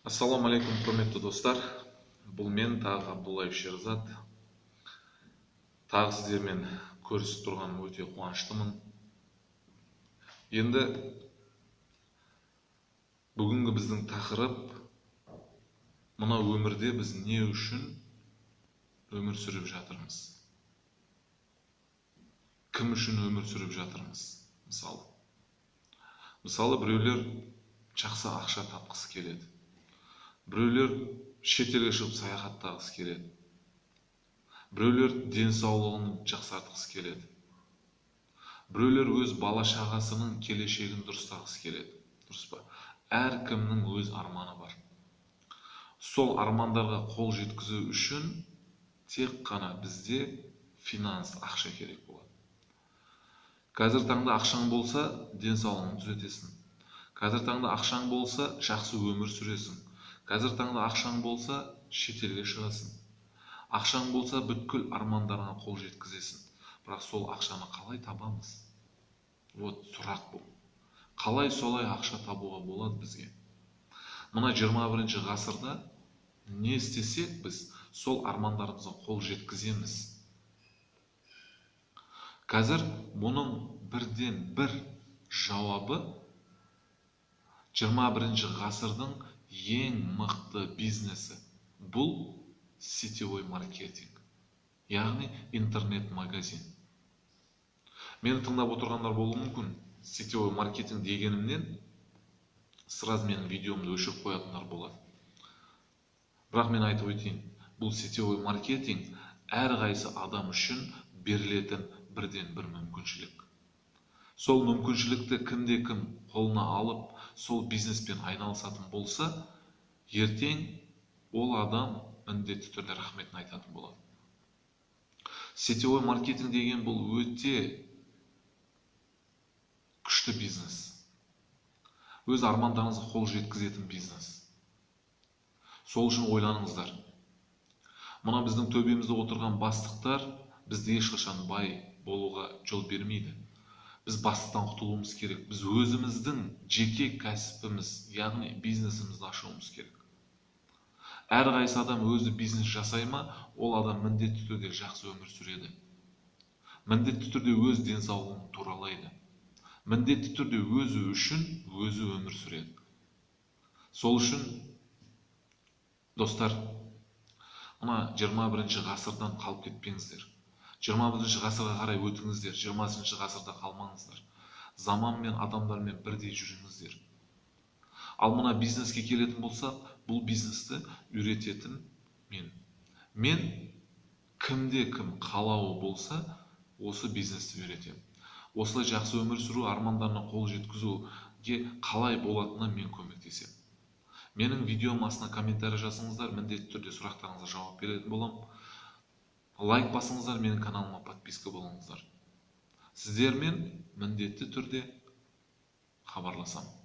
Ассалаумағалейкум, құрметті достар. Бұл мен тағы Абдуллаев Шерзат. Тағы сіздермен көрісіп тұрғаным өте қуаныштымын. Енді бүгінгі біздің тақырып мына өмірде біз не үшін өмір сүріп жатырмыз? Кім үшін өмір сүріп жатырмыз? Мысалы, біреулер жақсы ақша тапқысы келеді. Біреулер шетелге шығып саяхаттағысы келеді. Біреулер денсаулығын жақсартқысы келеді. Біреулер өз бала шағасының келешегін дұрыстағысы келеді. Дұрыс па? Әркімнің өз арманы бар. Сол армандарға қол жеткізу үшін тек қана бізде финанс, ақша керек болады. Қазір таңда ақшаң болса, денсаулығыңды түзетесің. Қазір таңда ақшаң болса, жақсы өмір сүресің. Қазір таңда ақшаң болса, шетелге шығасың. Ақшаң болса, бүткіл армандарыңа қол жеткізесің. Бірақ сол ақшаны қалай табамыз? Вот сұрақ бұл. Қалай солай ақша табуға болады бізге? Мына 21-ші ғасырда не істесек біз сол армандарымызға қол жеткіземіз. Қазір бұның бірден бір жауабы 21-ші ғасырдың ең мықты бизнесі. Бұл сетевой маркетинг, яғни интернет-магазин. Мені тыңдап отырғандар болуы мүмкін. Сетевой маркетинг дегенімнен сразу менің видеомды өшіріп қоятындар болады. Бірақ мен айтып өтейін, бұл сетевой маркетинг әрқайсы адам үшін берілетін бірден бір мүмкіншілік. Сол мүмкіншілікті кімде кім қолына алып, сол бизнеспен айналысатын болса, ертең ол адам міндетті түрде рахметін айтатын болады. Сетевой маркетинг деген бұл өте күшті бизнес. Өз армандарыңызға қол жеткізетін бизнес. Сол үшін ойланыңыздар. Мына біздің төбемізде отырған бастықтар бізді ешқашан бай болуға жол бермейді. Біз бастықтан құтылуымыз керек. Біз өзіміздің жеке кәсібіміз, яғни бизнесімізді ашуымыз керек. Әрқайсы адам өзі бизнес жасай ма, ол адам міндетті түрде жақсы өмір сүреді. Міндетті түрде өз денсаулығын туралайды. Міндетті түрде өзі үшін өзі өмір сүреді. Сол үшін, достар, мына 21-ші ғасырдан қалып кетпеңіздер. 21-ші ғасырға қарай өтіңіздер, 20-ші ғасырда қалмаңыздар. Заманмен, адамдармен бірдей жүріңіздер. Ал мына бизнеске келетін болсақ, бұл бизнесті үйрететін мен. Мен кімде кім қалауы болса, осы бизнесті үйретемін. Осылай жақсы өмір сүру, армандарына қол жеткізуге қалай болатынына мен көмектесемін. Менің видеом астына комментарий жазыңыздар, міндетті түрде сұрақтарыңызға жауап беретін боламын. Лайк басыңыздар, менің каналыма подписка болыңыздар. Сіздермен міндетті түрде хабарласамын.